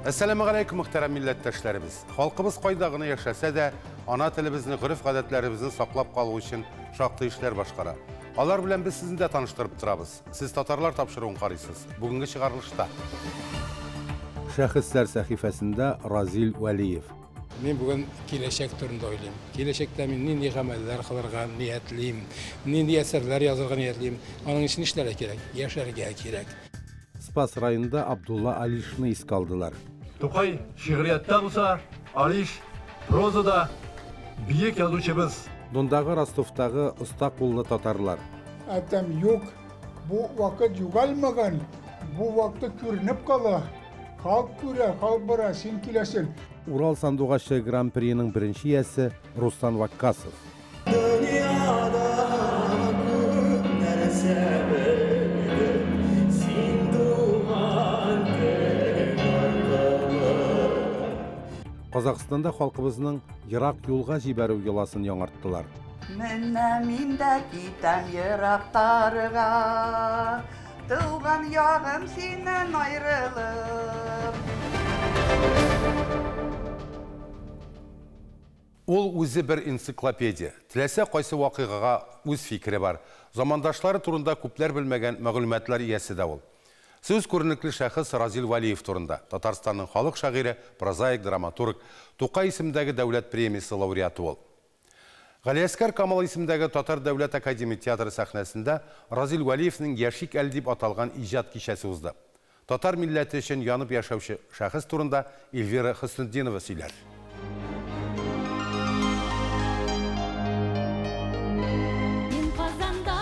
Әссәламегаләйкүм, мөхтәрәм милләттәшләребез. Халкыбыз кайда гына яшәсә дә, ана телебезне, гореф-гадәтләребезне саклап калу өчен шактый эшләр башкара. Алар белән без сезне дә таныштырып торабыз. Сез Татарлар тапшыруын карыйсыз. Бүгенге чыгарылышта. Шәхесләр сәхифәсендә Разил Вәлиев. Мин бүген киләчәк турында уйлыйм. Киләчәктә мин нинди гамәлләр кылырга ниятлим, нинди әсәрләр язырга ниятлим. Аның өчен нишләргә кирәк? Яшәргә кирәк. Спас районында Абдулла Алишны искә алдылар. Тукай шигърияттә булса, Алиш прозада бөек язучыбыз. Дондагы Ростовтагы оста куллы татарлар. Әйтәм, юк, бу вакыт югалмаган, бу вакыт күренеп кала. Халык күрә, халык бара, син киләсең. Урал сандугачы гран-приның беренче иясе Руслан Ваккасов. Дөньяда күп нәрсә белдем, син туган тел аркылы. Казахстанда халкыбызның ерак юлга җибәрү йоласын яңарттылар. Менә мин дә китәм ерактарга, Туган ягым синнән аерылып. Ул үзе бер энциклопедия. Теләсә кайсы вакыйгага үз фикере бар. Замандашлары турында күпләр белмәгән мәгълүматлар иясе дә ул. Сүз күренекле шәхес Разил Вәлиев турында. Татарстанның халык шагыйре, прозаик, драматург, Тукай исемендәге дәүләт премиясе лауреаты ул. Галиәсгар Камал исемендәге Татар дәүләт академия театры сәхнәсендә Разил Вәлиевнең Яшик әле дип аталган иҗат кичәсе узды. Татар милләте өчен янып яшәүче шәхес турында Эльвира Хөснетдинова сөйләр. Мин Казанда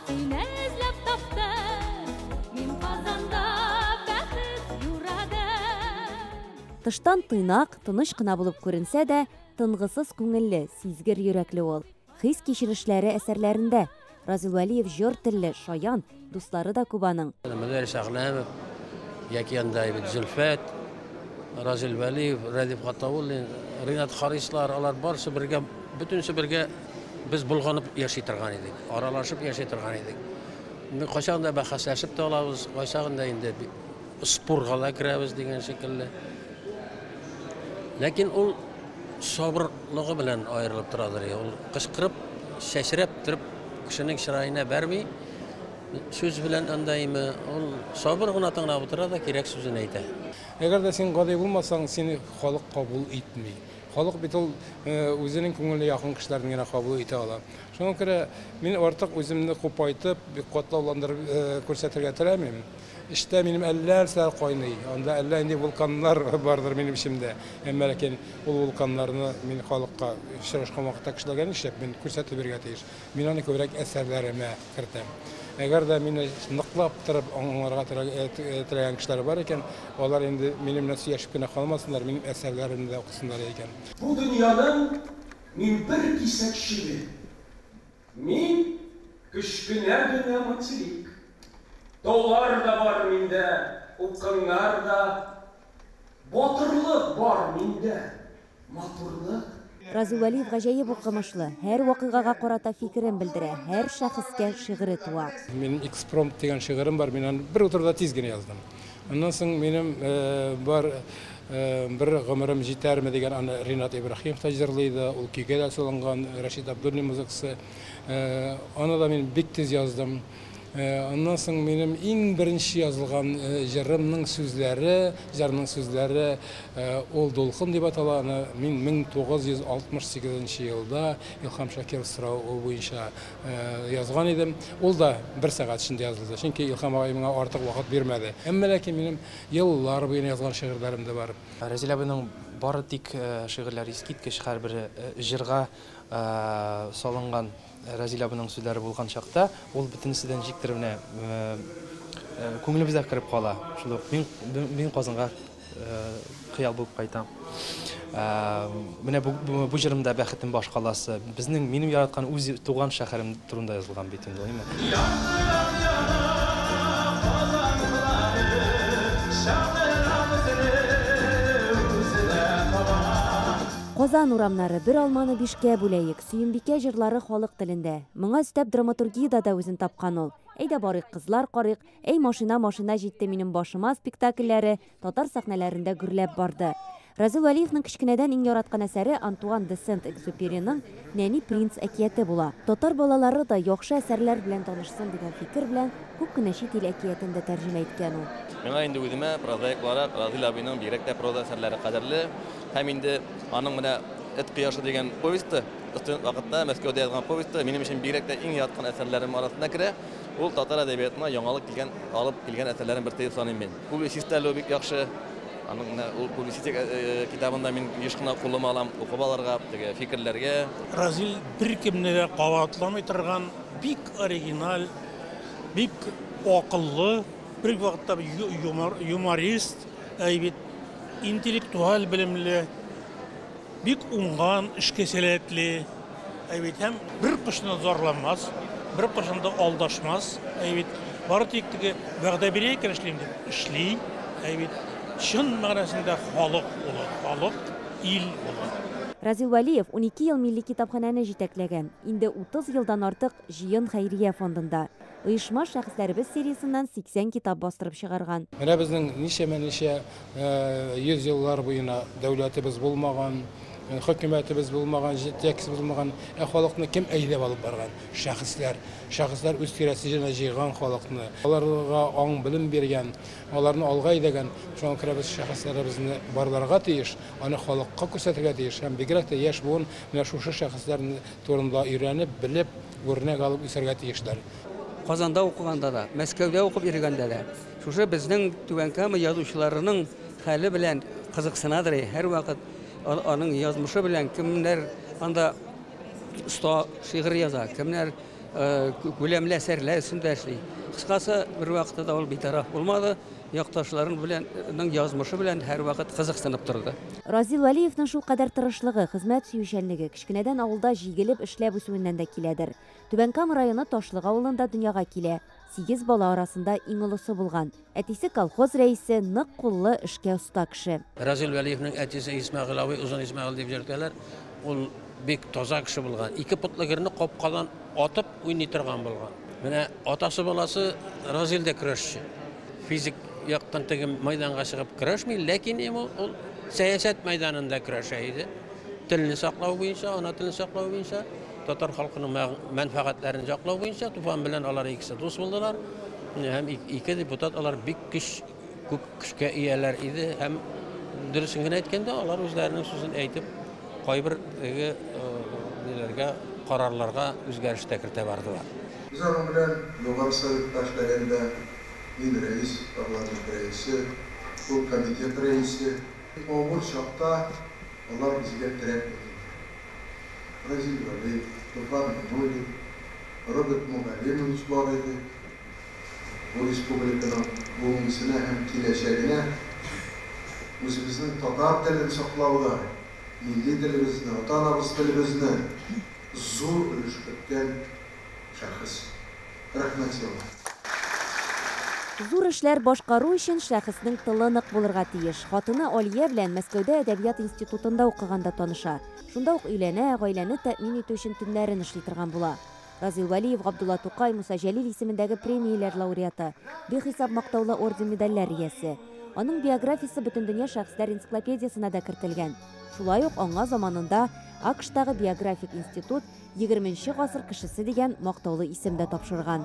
сине эзләп таптым, Мин Казанда бәхет юрадым. Тыштан тыйнак, тыныч кына булып күренсә дә, тынгысыз күңелле, сизгер йөрәкле ул. Хис-кичерешләре әсәрләрендә. Разил Вәлиев җор телле, шаян, дуслары да күп аның. Мөдәррис Әгъләмов, яки анда бит Зөлфәт, Разил Вәлиев, Рәдиф Гатауллин, Ринат Харислар, алар барысы бергә, бөтенесе бергә без болганып яши торган идек, аралашып яши торган идек. Кайчагында бәхәсләшеп тә алабыз, кайчагында инде спорга да керәбез дигән шикелле. Ләкин ул сабырлыгы белән аерылып торадыр. Ул кычкырып, чәчрәп торып кешенең чыраена бәрми, сүз белән андаймы, ул сабыр гына тыңлап утыра да кирәк сүзен әйтә. Әгәр дә син гади булмасаң, сине халык кабул итми. Халык бит ул үзенең күңеленә якын кешеләрне генә кабул итә ала. Шуңа күрә мин артык үземне купайтып, бик катлауландырып күрсәтергә теләмим. Эштә минем әллә нәрсәләр кайный, анда әллә нинди вулканнар бардыр минем эчемдә. Әмма ләкин ул вулканнарны мин халыкка очрашкан вакытта кешеләргә нишләп мин күрсәтеп бирергә тиеш? Мин аны күбрәк әсәрләремә кертәм. Әгәр дә мине ныклап торып аңларга теләгән кешеләр бар икән, алар инде минем белән сөйләшеп кенә калмасыннар, минем әсәрләремне дә укысыннар икән. Бу дөньяның мин бер кисәк чиге. Мин кечкенә генә материк. Таулар да бар миндә, упкыннар да. Батырлык бар миндә, матурлык. Разил Вәлиев гаҗәеп укымышлы, һәр вакыйгага карата фикерен белдерә, һәр шәхескә шигыре туа. Минем экспромт дигән шигырем бар, мин аны бер утыруда тиз генә яздым. Аннан соң минем бар бер гомерем җитәрме дигән, аны Ринат Ибраһимов та җырлый иде, ул көйгә дә салынган, Рәшит Абдуллин музыкасы. Аны да мин бик тиз яздым. Аннан соң минем иң беренче язылган җырымның сүзләре, җырның сүзләре ул Дулкын дип атала. Аны мин 1968 елда Илһам Шакиров соравы буенча язган идем. Ул да бер сәгать эчендә язылды, чөнки Илһам агай миңа артык вакыт бирмәде. Әмма ләкин минем еллар буена язган шигырьләрем дә бар. Разил абыйның бары тик шигырьләре искиткеч, һәрбер җырга салынган Разил абының сүзләре булган чакта, ул бөтенеседән җиктереп менә күңелебездә кереп кала. Шул ук мин Казанга хыял булып кайтам. Менә бу җырымда бәхетем баш каласы. Безнең, минем яраткан үз туган шәһәрем турында язылган бит инде, әйме? Казан урамнары бер алманы бишкә бүләек, Сөембикә җырлары халык телендә. Моңа өстәп драматургияда да үзен тапкан ул. Әйдә барыйк, кызлар карыйк, Әй машина, машина җитте минем башыма спектакльләре татар сәхнәләрендә гөрләп барды. Разил Вәлиевның кечкенәдән иң яраткан әсәре Антуан де Сент-Экзюпериның Нәни принц әкияте була. Татар балалары да яхшы әсәрләр белән танышсын дигән фикер белән күп кенә чит ил әкиятен дә тәрҗемә иткән ул. Миңа инде үземә, прозаик буларак, Разил абыйның бигрәк тә проза әсәрләре кадерле. Һәм инде аның менә Эт кояшы дигән повесте, студент вакытта Мәскәүдә язган повесте, минем өчен бигрәк тә иң яраткан әсәрләрем арасына керә. Ул татар әдәбиятына яңалык килгән, алып килгән әсәрләрнең берсе дип саныйм мин. Публицист әле ул бик яхшы. Аның менә ул публицистик китабын да мин еш кына кулыма алам, укып алырга, теге фикерләргә. Разил беркемне дә кабатламый торган бик оригиналь, бик акыллы, бер үк вакытта юморист, әй бит, интеллектуаль белемле, Бик уңган, эшкә сәләтле, әй бит, һәм беркайчан да зарланмас, беркайчан да алдашмас, әй бит, бары тик теге вәгъдә бирә икән эшлим дип, эшли, әй бит, чын мәгънәсендә халык улы, халык, ил улы. Разил Вәлиев 12 ел Милли китапханәне җитәкләгән, инде 30 елдан артык Җыен хәйрия фондында. Оешма Шәхесләребез сериясеннән 80 китап бастырып чыгарган. Менә безнең ничәмә-ничә 100 еллар буена дәүләтебез булмаган, хөкүмәтебез булмаган, җитәкчебез булмаган, ә халыкны кем әйдәп алып барган? Шәхесләр. Шәхесләр үз тирәсенә җыйган халыкны, аларга аң-белем биргән, аларны алга әйдәгән. Шуңа күрә без шәхесләребезне барларга тиеш, аны халыкка күрсәтергә тиеш һәм бигрәк тә яшь буын менә шушы шәхесләрне турында өйрәнеп, белеп, үрнәк алып үсәргә тиешләр. Казанда укыганда да, Мәскәүдә укып йөргәндә дә Шушы безнең Түбән Кама язучыларының хәле белән кызыксынадыр, һәрвакыт аның язмышы белән, кемнәр анда оста шигырь яза, кемнәр күләмле әсәрләр өстендә эшли. Кыскасы, бервакытта да ул битараф булмады, якташларының белән язмышы белән һәрвакыт кызыксынып торды. Разил Вәлиевның шулкадәр тырышлыгы, хезмәт сөючәнлеге кечкенәдән авылда җигелеп эшләп үсүеннән дә киләдер. Түбән Кама районы Ташлык авылында дөньяга килә. Сигез бала арасында иң олысы булган. Әтисе колхоз рәисе, нык куллы, эшкә оста кеше. Разил Вәлиевнең әтисе Исмәгыйль абый, Озын Исмәгыйль дип йөртәләр, ул бик таза кеше булган. Ике потлы герне капкадан атып уйный торган булган. Менә атасы баласы Разил дә көрәшче. Физик яктан теге мәйданга чыгып көрәшми, ләкин ул сәясәт мәйданында көрәшә иде. Телне саклау буенча, ана телен саклау буенча. Татар халкының мәнфәгатьләрен яклау буенча Туфан белән алар икесе дус булдылар. Һәм ике депутат алар бик көч, күп көчкә ияләр иде һәм дөресен генә әйткәндә, алар үзләренең сүзен әйтеп, кайбер теге ниләргә, карарларга үзгәреш тә кертә бардылар. Без аның белән Югары Советта эшләгәндә, мин рәис, парламент рәисе, ул комитет рәисе. Авыр чакта алар безгә терәк булдылар. Разил Вәлиев, Туфан Миңнуллин, Роберт Мөгаллимович бар иде. Бу республиканың бүгенгесенә һәм киләчәгенә, үзебезнең татар телен саклауда, милли телебезне, ата-анабыз телебезне зур өлеш керткән шәхес. Рәхмәт сиңа. Зур эшләр башкару өчен шәхеснең тылы нык булырга тиеш. Хатыны Алия белән Мәскәүдә әдәбият институтында укыганда таныша. Шунда ук өйләнә, гаиләне тәэмин итү өчен төннәрен эшли торган була. Разил Вәлиев, Габдулла Тукай, Муса Җәлил исемендәге премияләр лауреаты, бихисап мактаулы орден-медальләр иясе. Аның биографиясе Бөтендөнья шәхесләр энциклопедиясенә дә кертелгән. Шулай ук аңа заманында АКШтагы биографик институт Егерменче гасыр кешесе дигән мактаулы исем дә тапшырган.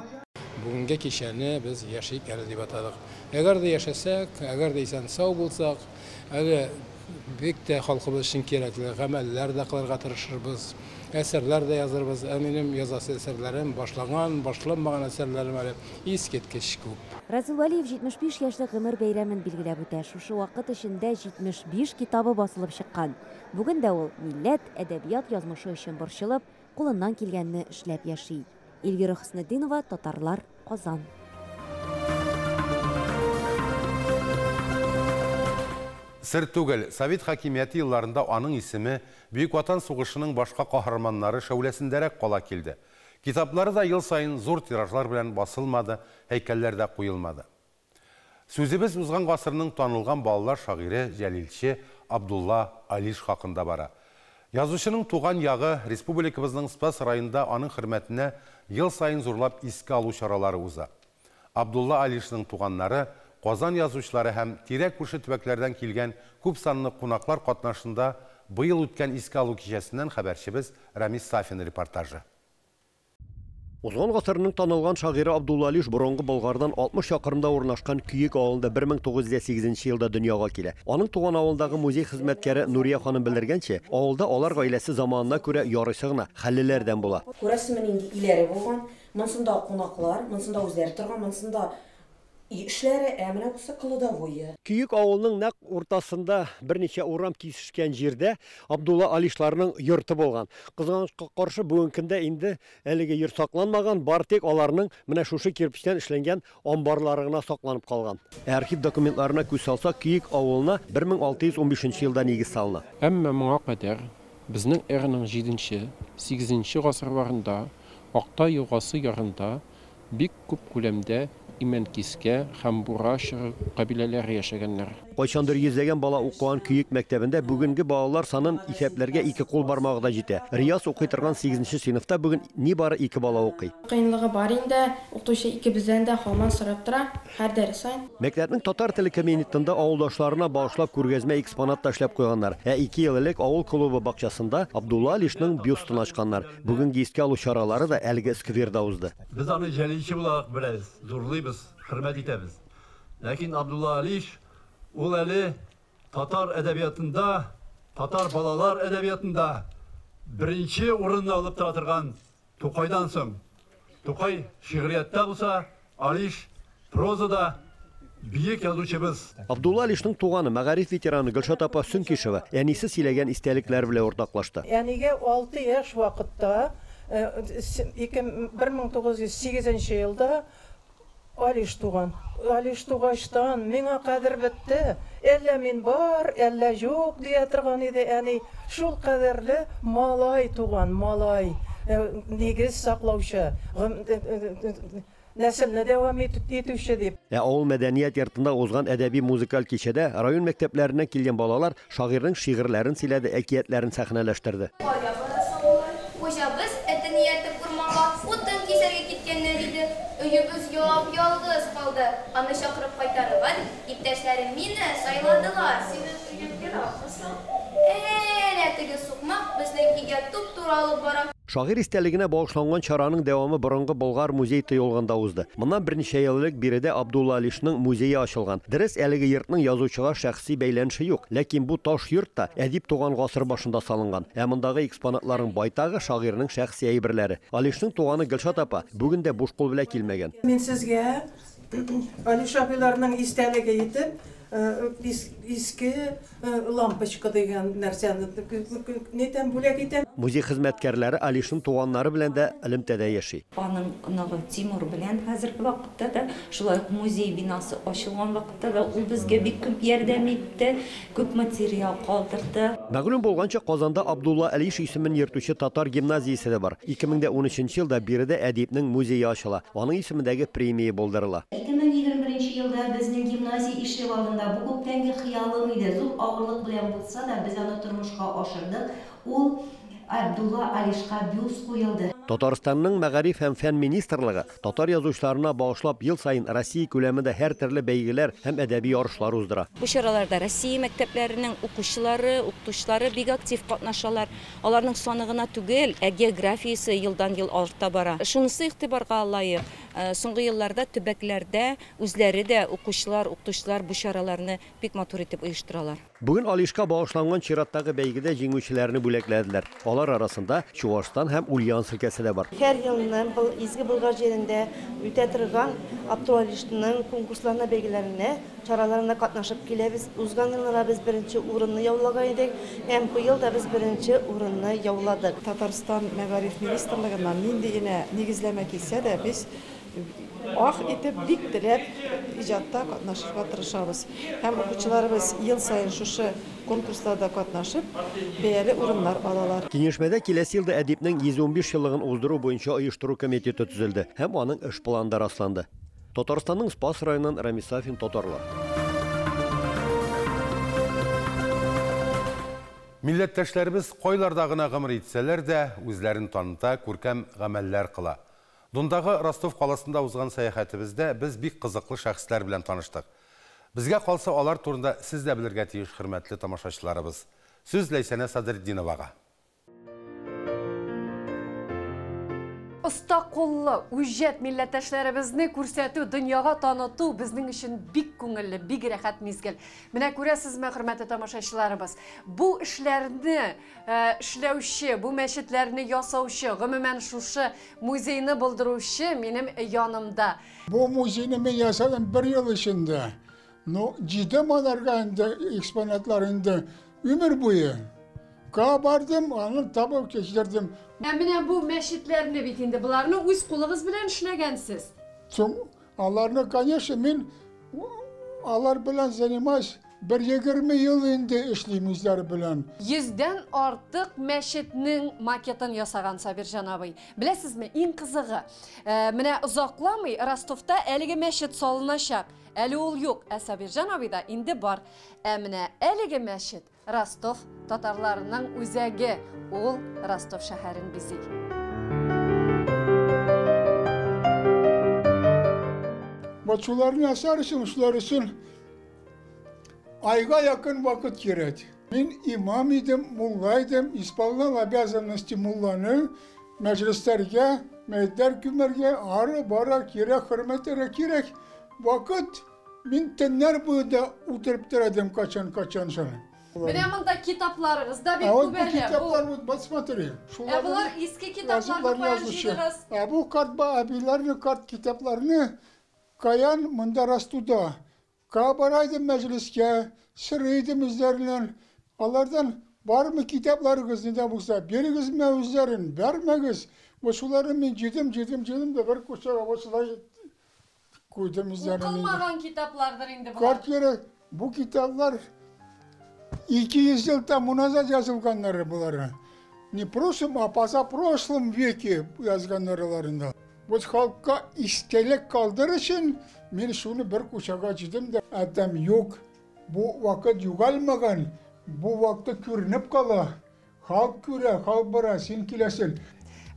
Бүгенге кичәне без Яшик әле дип атадык. Әгәр дә яшәсәк, әгәр дә исән-сау булсак, әле бик тә халкыбыз өчен кирәкле гамәлләр дә кылырга тырышырбыз, әсәрләр дә язырбыз. Ә минем язасы әсәрләрем, башланган, башланмаган әсәрләрем әле искиткеч күп. Разил Вәлиев 75 яшьлек гомер бәйрәмен билгеләп үтә. Шушы вакыт эчендә 75 китабы басылып чыккан. Бүген дә ул милләт, әдәбият язмышы өчен борчылып, кулыннан килгәнне эшләп яши. Эльвира Хөснетдинова, Татарлар, Казан. Сер түгел, совет хакимияте елларында аның исеме Бөек Ватан сугышының башка каһарманнары шәүләсендәрәк кала килде. Китаплары да ел саен зур тиражлар белән басылмады, һәйкәлләр дә куелмады. Сүзебез узган гасырның танылган балалар шагыйре, җәлилче Абдулла Алиш хакында бара. Язучының туган ягы, республикабызның Спас районында аның хөрмәтенә ел саен зурлап искә алу чаралары уза. Абдулла Алишның туганнары, Казан язучылары һәм тирә-күрше төбәкләрдән килгән күпсанлы кунаклар катнашында быел үткән искә алу кичәсеннән хәбәрчебез Рамис Сафин репортажы. Узган гасырның танылган шагыйре Абдулла Алиш борынгы Болгардан 60 чакрымда урнашкан Көек авылында 1908 елда дөньяга килә. Аның туган авылындагы музей хезмәткәре Нурия ханым белдергәнчә, авылда алар гаиләсе заманына күрә ярыйсы гына хәллеләрдән була. Күрәсезме, нинди өйләре булган. Монсында кунаклар, монсында үзләре торган, монсында өй эшләре, ә менә бусы кладовое. Көек авылының нәкъ уртасында берничә урам кисешкән җирдә Абдулла Алишларның йорты булган. Кызганычка каршы, бүгенге көндә инде әлеге йорт сакланмаган, бары тик аларның менә шушы кирпечтән эшләнгән амбарлары гына сакланып калган. Ә архив документларына күз салсак, Көек авылына 1615 елда нигез салына. Әмма моңа кадәр безнең эраның җиденче, сигезенче гасырларында Актай елгасы ярында бик күп күләмдә Имәнкискә һәм Бура чоры кабиләләре яшәгәннәр. Кайчандыр йөзләгән бала укыган Көек мәктәбендә бүгенге балалар санын исәпләргә ике кул бармагы да җитә. Рияз укый торган сигезенче сыйныфта бүген нибары ике бала укый. Кыенлыгы бар инде, укытучы икебездән дә һаман сорап тора, һәр дәрес саен. Мәктәпнең татар теле кабинетында авылдашларына багышлап күргәзмә экспонат та эшләп куйганнар. Ә ике ел элек авыл клубы бакчасында Абдулла Алишның бюстын ачканнар. Бүгенге искә алу чаралары да әлеге скверда узды. Без аны җәлилче буларак беләбез, зурлыйбыз, хөрмәт итәбез. Ләкин Абдулла Алиш ул әле татар әдәбиятында, татар балалар әдәбиятында беренче урынны алып тора торган Тукайдан соң. Тукай шигърияттә булса, Алиш прозада бөек язучыбыз. Абдулла Алишның туганы, мәгариф ветераны Гөлшат апа Сөнкишева әнисе сөйләгән истәлекләр белән уртаклашты. Әнигә 6 яшь вакытта, 1908 елда Алиш туган. Алиш тугачтан миңа кадер бетте. Әллә мин бар, әллә юк дия торган иде әни. Шул кадерле малай туган, малай, нигез саклаучы, нәселне дәвам итүче дип. Ә авыл мәдәният йортында узган әдәби-музыкаль кичәдә район мәктәпләреннән килгән балалар шагыйрьнең шигырьләрен сөйләде, әкиятләрен сәхнәләштерде. Кая барасың болай? Хуҗабыз этен ияртеп урманга утын кисәргә киткәннәр иде. Өебез яп-ялгыз калды. Аны чакырып кайтарырга дип, иптәшләрем мине сайладылар. Синең өең еракмы соң? Әнә теге сукмак безнең өйгә туп-туры алып бара. Шагыйрь истәлегенә багышланган чараның дәвамы борынгы Болгар музей-тыюлыгында узды. Моннан берничә ел элек биредә Абдулла Алишның музее ачылган. Дөрес, әлеге йортның язучыга шәхси бәйләнеше юк. Ләкин бу таш йорт та әдип туган гасыр башында салынган. Ә мондагы экспонатларның байтагы шагыйрьнең шәхси әйберләре. Алишның туганы Гөлшат апа бүген дә буш кул белән килмәгән. Мин сезгә Алиш абыйларның истәлеге итеп иске лампочка дигән нәрсәне нитәм, бүләк итәм. Музей хезмәткәрләре Алишның туганнары белән дә элемтәдә яши. Аның оныгы Тимур белән хәзерге вакытта да, шулай ук музей бинасы ачылган вакытта да ул безгә бик күп ярдәм итте, күп материал калдырды. Мәгълүм булганча, Казанда Абдулла Алиш исемен йөртүче татар гимназиясе дә бар. 2013 елда биредә әдипнең музее ачыла, аның исемендәге премия булдырыла. 2021 елда безнең гимназия ишегалдында бу күптәнге хыялым иде, зур авырлык белән булса да, без аны тормышка ашырдык. Ул Абдулла Алишка бюст куелды. Татарстанның Мәгариф һәм фән министрлыгы татар язучыларына багышлап ел саен Россия күләмендә һәртөрле бәйгеләр һәм әдәби ярышлар уздыра. Бу чараларда Россия мәктәпләренең укучылары, укытучылары бик актив катнашалар. Аларның саны гына түгел, ә географиясе елдан-ел арта бара. Шунысы игътибарга лаек, соңгы елларда төбәкләрдә үзләре дә укучылар, укытучылар бу чараларны бик матур итеп оештыралар. Бүген Алишка багышланган чираттагы бәйгедә җиңүчеләрне бүләкләделәр. Алар арасында Чуашстан һәм Ульяновск өлкәсе дә бар. Һәр елны был изге Болгар җирендә үтә торган Абдулла Алишның конкурсларына, бәйгеләренә, чараларына катнашып киләбез. Узган елны без беренче урынны яулаган идек һәм быел да без беренче урынны яуладык. Татарстан мәгариф министрлыгыннан нинди генә нигезләмә килсә дә, без ах итеп, бик теләп иҗатта катнашырга тырышабыз. Һәм укучыларыбыз ел саен шушы конкурсларда катнашып, бәяле урыннар алалар. Киңәшмәдә киләсе елда әдипнең 115 еллыгын уздыру буенча оештыру комитеты төзелде һәм аның эш планы да расланды. Татарстанның Спас районыннан Рамис Сафин, Татарлар. Милләттәшләребез кайларда гына гомер итсәләр дә, үзләрен таныта, күркәм гамәлләр кыла. Дондагы Ростов каласында узган сәяхәтебездә без бик кызыклы шәхесләр белән таныштык. Безгә калса, алар турында сез дә белергә тиеш, хөрмәтле тамашачыларыбыз. Сүз Ләйсәнә Садретдиновага. Оста куллы, үҗәт милләттәшләребезне күрсәтү, дөньяга таныту безнең өчен бик күңелле, бик рәхәт мизгел. Менә күрәсезме, хөрмәтле тамашачыларыбыз, бу эшләрне эшләүче, бу мәчетләрне ясаучы, гомумән шушы музейны булдыручы минем янымда. Бу музейны мин ясадым бер ел эчендә. Ну, җыйдым аларга инде экспонатлар инде өмер буе. Ка бардым, аны табып кичердем. Ә менә бу мәчетләрне бит инде боларны үз кулыгыз белән эшләгәнсез. Соң аларны, конечно, мин алар белән занимаюсь бер 20 ел инде эшлим үзләре белән. Йөздән артык мәчетнең макетын ясаган Сабирҗан абый. Беләсезме, иң кызыгы, менә озакламый Ростовта әлеге мәчет салыначак. Әле ул юк, ә Сабирҗан абыйда инде бар. Ә менә әлеге мәчет Ростов татарларының үзәге, ул Ростов шәһәрен бизи. Вот шуларны ясар өчен, шулар өчен айга якын вакыт кирәк. Мин имам идем, мулла идем, исполнял обязанности мулланы, мәҗлесләргә, мәетләр күмәргә, ары бара кирәк, хөрмәтләргә кирәк. Вакыт мин төннәр буе да утырып тора идем качан-качан шуны. Менә монда китапларыгыз да бик А вот күп бу әле. китаплар, вот, вот смотри. Ә болар иске китапларны каян җыйдыгыз? Ә бу карт ба әбиләрне карт китапларны каян монда Ростуда. Ка бара идем мәҗлескә, сорый идем үзләреннән. Алардан бармы китапларыгыз нидә булса, бирегезме үзләрен, бәрмәгез. Вот шуларны мин җыйдым, җыйдым, җыйдым да бер кучага вот шулай куйдым үзләрен. Укылмаган китаплардыр инде болар. Карт yere бу китаплар 200 ел тому назад язылганнары болары. Не прошлом, а позапрошлом веке язганнарыларында. Вот халыкка истәлек калдырыр өчен мин шуны бер кучага җыйдым да, әйтәм, юк, бу вакыт югалмаган, бу вакыт күренеп кала. Халык күрә, халык бара, син киләсең.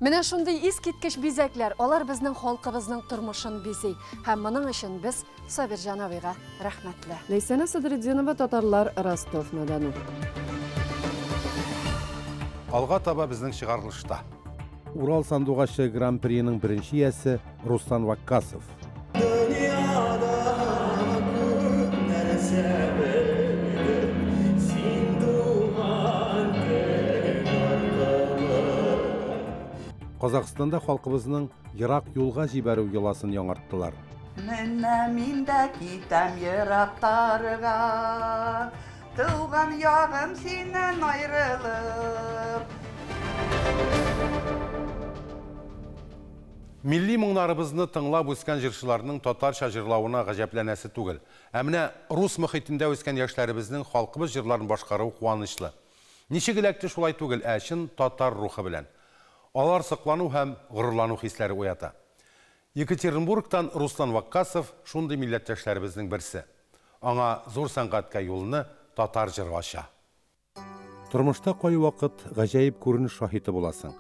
Менә шундый искиткеч бизәкләр, алар безнең халкыбызның тормышын бизи. Һәм моның өчен без Сабирҗан абыйга рәхмәтле. Ләйсәнә Садретдинова, Татарлар, Ростов-на-Дону. Алга таба безнең чыгарылышта. Урал сандугачы Гран-приның беренче иясе Руслан Ваккасов. Дөньяда күп нәрсә белдем, син туган телең аркылы. Казахстанда халкыбызның ерак юлга җибәрү йоласын яңарттылар. Менә мин дә китәм ерактарга, туган ягым синнән аерылып. Милли моңнарыбызны тыңлап үскән җырчыларның татарча җырлавына гаҗәпләнәсе түгел. Ә менә рус мөхитендә үскән яшьләребезнең халкыбыз җырларын башкаруы куанычлы. Ничек эләкте шулай түгел, ә чын татар рухы белән. Алар соклану һәм горурлану хисләре уята. Екатеринбургтан Руслан Ваккасов шундый милләттәшләребезнең берсе. Аңа зур сәнгатькә юлны татар җыры ача. Тормышта кайвакыт гаҗәеп күренеш шаһиты буласың.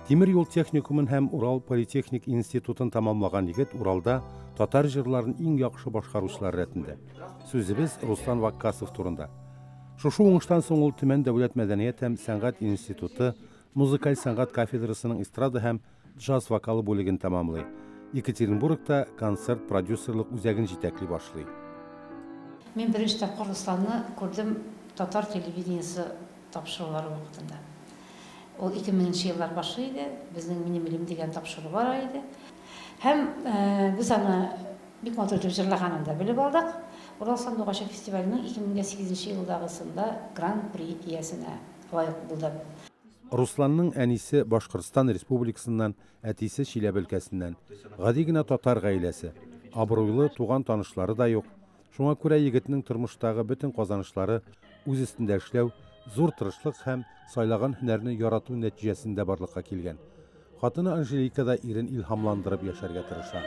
Тимер юл техникумын һәм Урал политехник институтын тамамлаган егет Уралда татар җырларын иң яхшы башкаручылар рәтендә. Сүзебез Руслан Ваккасов турында. Шушы уңыштан соң ул Төмән дәүләт мәдәният һәм сәнгать институты музыкаль сәнгать кафедрасының эстрада һәм джаз вокалы бүлеген тәмамлый. Екатеринбургта концерт продюсерлык үзәген җитәкли башлый. Мин беренче тапкыр Русланны күрдем татар телевидениесе тапшырулары вакытында. Ул 2000 еллар башы иде, безнең Минем илем дигән тапшыру бар иде. Һәм без аны бик матур итеп җырлаганын да белеп алдык. Урал сандугачы фестиваленең 2008 елдагысында Гран-при иясенә лаек булды. Русланның әнисе Башкортстан Республикасыннан, әтисе Чиләбе өлкәсеннән. Гади генә татар гаиләсе. Абруйлы туган танышлары да юк. Шуңа күрә егетнең тормыштагы бөтен казанышлары үз өстендә эшләү, зур тырышлык һәм сайлаган һөнәрне ярату нәтиҗәсендә барлыкка килгән. Хатыны Анжелика да ирен илһамландырып яшәргә тырыша.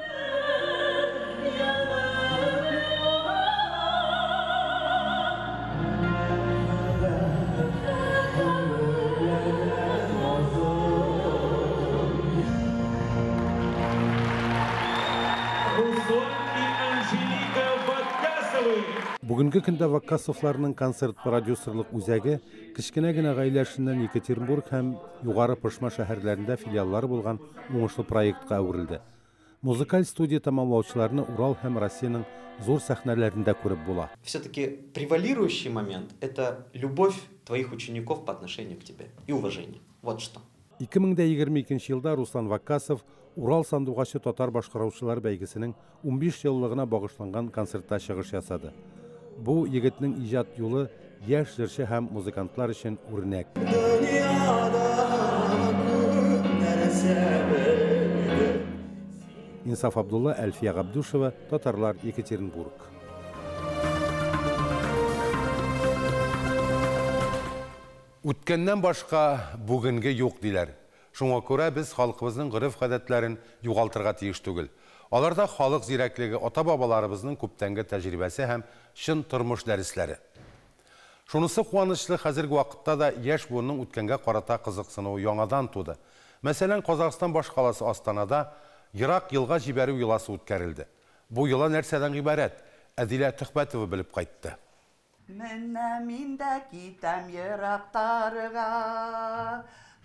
Бүгенге көндә Ваккасовларның концерт-продюсерлык үзәге кечкенә генә гаилә эшеннән Екатеринбург һәм Югары Пышма шәһәрләрендә филиаллары булган уңышлы проектка әверелде. Музыкаль студия тәмамлаучыларны Урал һәм Россиянең зур сәхнәләрендә күреп була. Все-таки превалирующий момент – это любовь твоих учеников по отношению к тебе и уважение. Вот что. 2022 елда Руслан Ваккасов Урал сандугачы татар башкаручылар бәйгесенең 15 еллыгына багышланган концертта чыгыш ясады. Бу егетнең иҗат юлы яшь җырчы һәм музыкантлар өчен үрнәк. Дөньяда күп нәрсә белдем. Инсаф Абдулла, Әлфия Габдушева, Татарлар, Екатеринбург. Үткәннән башка бүгенге юк диләр. Шуңа күрә без халкыбызның гореф-гадәтләрен югалтырга тиеш түгел. Аларда халык зирәклеге, ата-бабаларыбызның күптәнге тәҗрибәсе һәм чын тормыш дәресләре. Шунысы куанычлы, хәзерге вакытта да яшь буынның үткәнгә карата кызыксынуы яңадан туды. Мәсәлән, Казахстан башкаласы Астанада ерак елга җибәрү йоласы үткәрелде. Бу йола нәрсәдән гыйбарәт? Әдилә Төхбәтова белеп кайтты. Менә мин дә китәм ерактарга,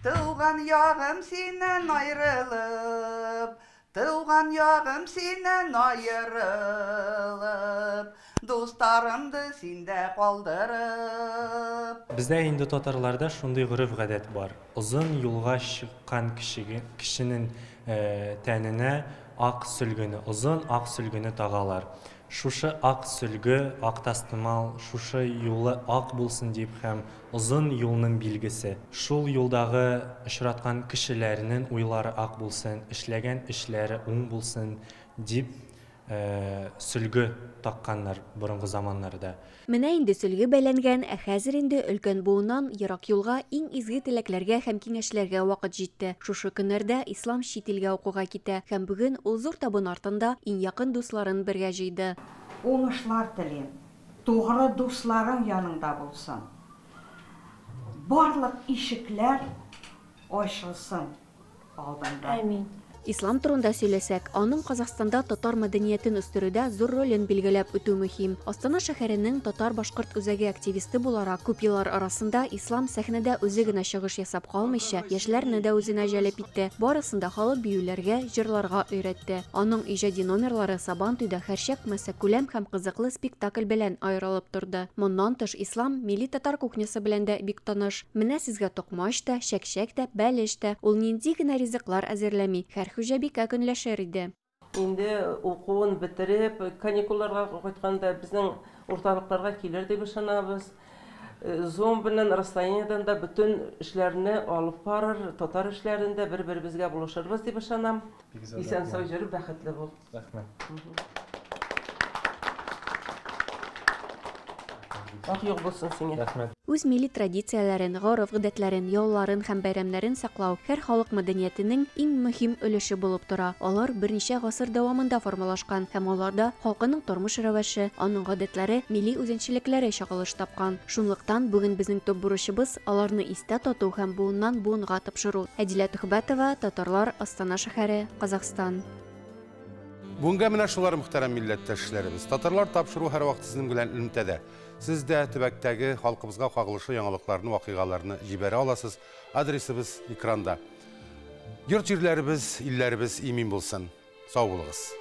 Туган ягым синнән аерылып, Туган ягым синнән аерылып, Дусларымды синдә калдырып. Бездә инде татарларда шундый гореф-гадәт бар. Озын юлга чыккан кешеге, кешенең тәненә ак сөлгене, озын ак сөлгене тагалар. Шушы ак сөлге, ак тастымал, шушы юлы ак булсын дип һәм озын юлның билгесе. Шул юлдагы очраткан кешеләрнең уйлары ак булсын, эшләгән эшләре уң булсын дип сөлге такканнар борынгы заманнарда. Менә инде сөлге бәйләнгән, ә хәзер инде өлкән буыннан ерак юлга иң изге теләкләргә һәм киңәшләргә вакыт җитте. Шушы көннәрдә Ислам чит илгә укуга китә һәм бүген ул зур табын артында иң якын дусларын бергә җыйды. Уңышлар телим, тугры дусларың яныңда булсын. Барлык ишекләр ачылсын алдыңда. Амин. Ислам турында сөйләсәк, аның Казахстанда татар мәдәниятен үстерүдә зур ролен билгеләп үтү мөһим. Астана шәһәренең татар-башкорт үзәге активисты буларак, күп еллар арасында Ислам сәхнәдә үзе генә чыгыш ясап калмыйча, яшьләрне дә үзенә җәлеп итте, барысын да халык биюләргә, җырларга өйрәтте. Аның иҗади номерлары Сабантуйда һәрчак массакүләм һәм кызыклы спектакль белән аерылып торды. Моннан тыш, Ислам милли татар кухнясы белән дә бик таныш. Менә сезгә токмач та, чәкчәк тә, бәлеш тә. Ул нинди генә ризыклар әзерләми, һәр хуҗабикә көнләшер иде. Инде укуын бетереп, каникулларга кайтканда безнең урталыкларга килер дип ышанабыз. Zoom белән расстояниедән дә бөтен эшләрне алып барыр, татар эшләрен дә бер-беребезгә булышырбыз дип ышанам. Исән-сау йөреп, бәхетле бул. Рәхмәт. Ак юл булсын сиңа. Рәхмәт. Үз милли традицияләрен, гореф-гадәтләрен, йолаларын һәм бәйрәмнәрен саклау һәр халык мәдәниятенең иң мөһим өлеше булып тора. Алар берничә гасыр дәвамында формалашкан һәм аларда халкының тормыш рәвеше, аның гадәтләре, милли үзенчәлекләре чагылыш тапкан. Шунлыктан бүген безнең төп бурычыбыз, аларны истә тоту һәм буыннан-буынга тапшыру. Әдилә Төхбәтова, Татарлар, Астана шәһәре, Казахстан. Бүгенгә менә шулар, мөхтәрәм милләттәшләребез. Татарлар тапшыруы һәрвакыт сезнең белән элемтәдә. Сез дә төбәктәге халкыбызга кагылышлы яңалыкларны, вакыйгаларны җибәрә аласыз. Адресыбыз экранда. Йорт-җирләребез, илләребез имин булсын. Сау булыгыз.